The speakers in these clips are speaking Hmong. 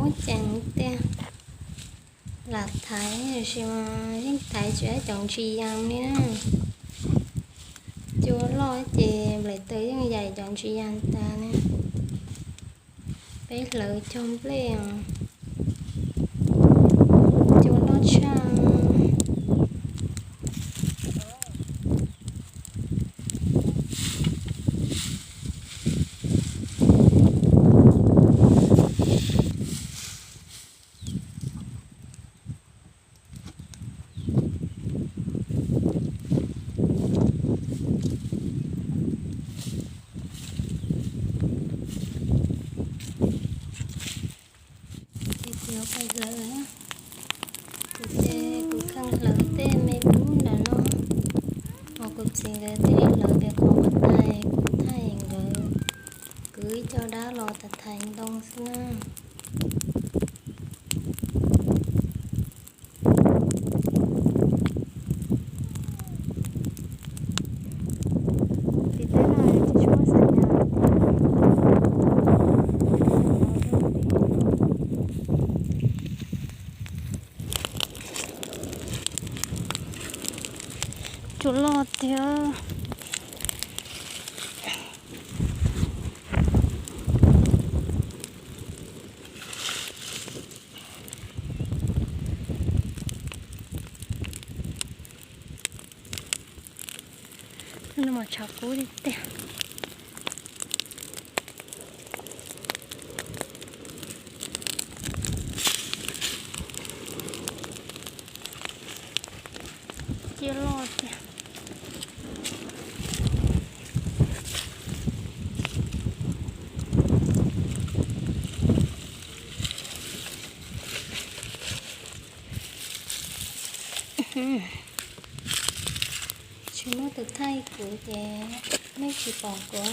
Ceev tiag, lam thaiv tiam sis mas yeej thaiv tsis tau cov ntsis yas li na. Cua loj ces nplaim taws yeej yaim cov ntsis yas tas li. Peb hlawv cog nplej os. Cua loj tshaj. Ces kuv yuav pais hlawv. Kuv ces kuv kheev hlawv tej me dub ntawm no, ho kuv txiv nkawd thiaj li hlawv pem qhov uas thaij, kuv thaij nkawd kwv ib co dab los thaij ntoo xwb na. Tiv teb no tsis tshua xav nyas. Cua loj tiag. Nws mas tshav kub tiag tiag. Cua loj tiag. Tsis muaj tus thaij kuv ces nej tsis pom kuv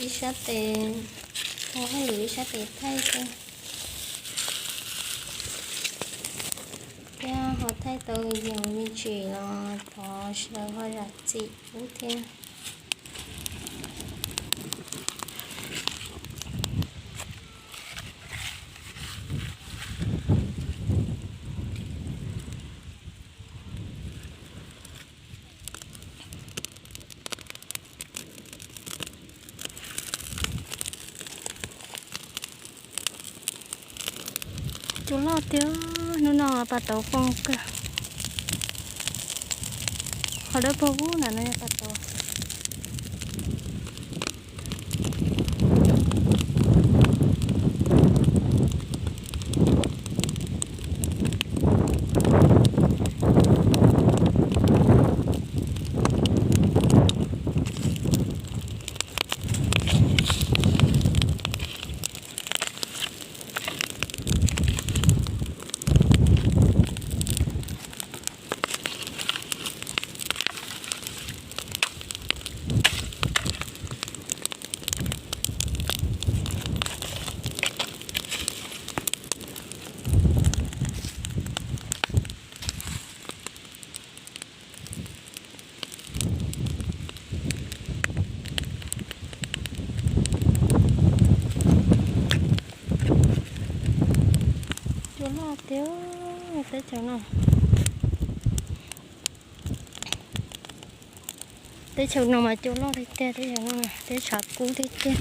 ib sab tes ua hauj lwm ib sab tes thaij xwb. Thiab ho thaij tau yoos me ntsis los thov sawv daws ho zam txim pub thiab. Cua loj tiag, hnub no pas tauv foo kawg. Qhov dawb paug ub na no yog pas tauv. Cua loj tiag teb chaws no. Teb chaws no mas cua loj tiag tiag, teb chaws no teb tshav kub tiag tiag.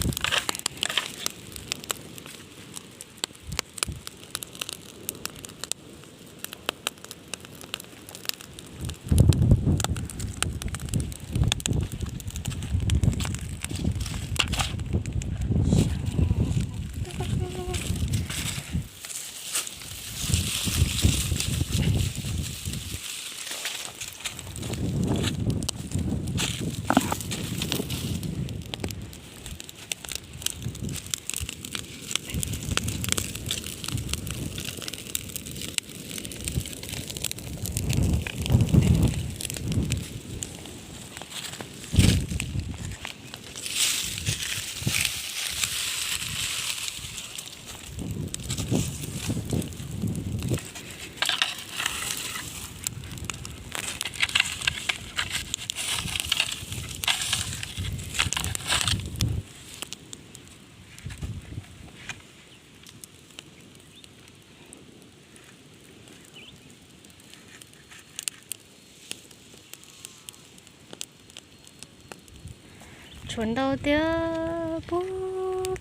Tshuav ntau thiab, pub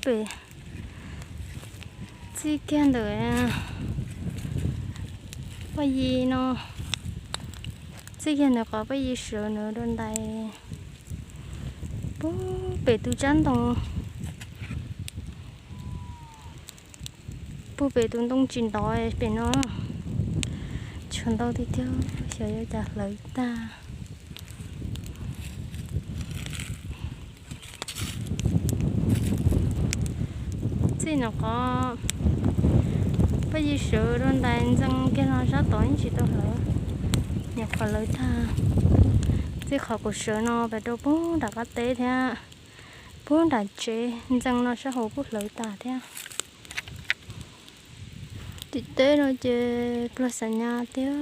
pem txij kiag ntawm Paj Yis no, txij kiag ntawm qhov Paj Yis sawv ntawd rau ntais, pub pem tus tsab ntoo, pub pem tus ntoo tsis ntov pem no. Tshuav ntau tiag tiag, xyov yuav cas hlawv tag. Txij no qhov Paj Yis sawv rau ntais ntxees kiag no sab tod yeej tsis tau hlawv, nyuam qhuav hlawv tag. Txij qhov kuv sawv no pem rau pub nram qab teb thiab, pub nram tsev ntxees no sab hauv kuj hlawv tas thiab. Tim teb no ces pluag xav nyas tiag.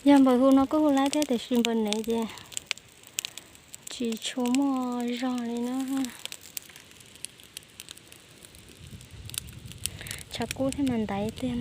Yog npawg hu no kuj hu laib thiab tiam sis npawg nev ces tsis tshua muaj zog li na. Tshav kub thiab mas ntaiv tiag.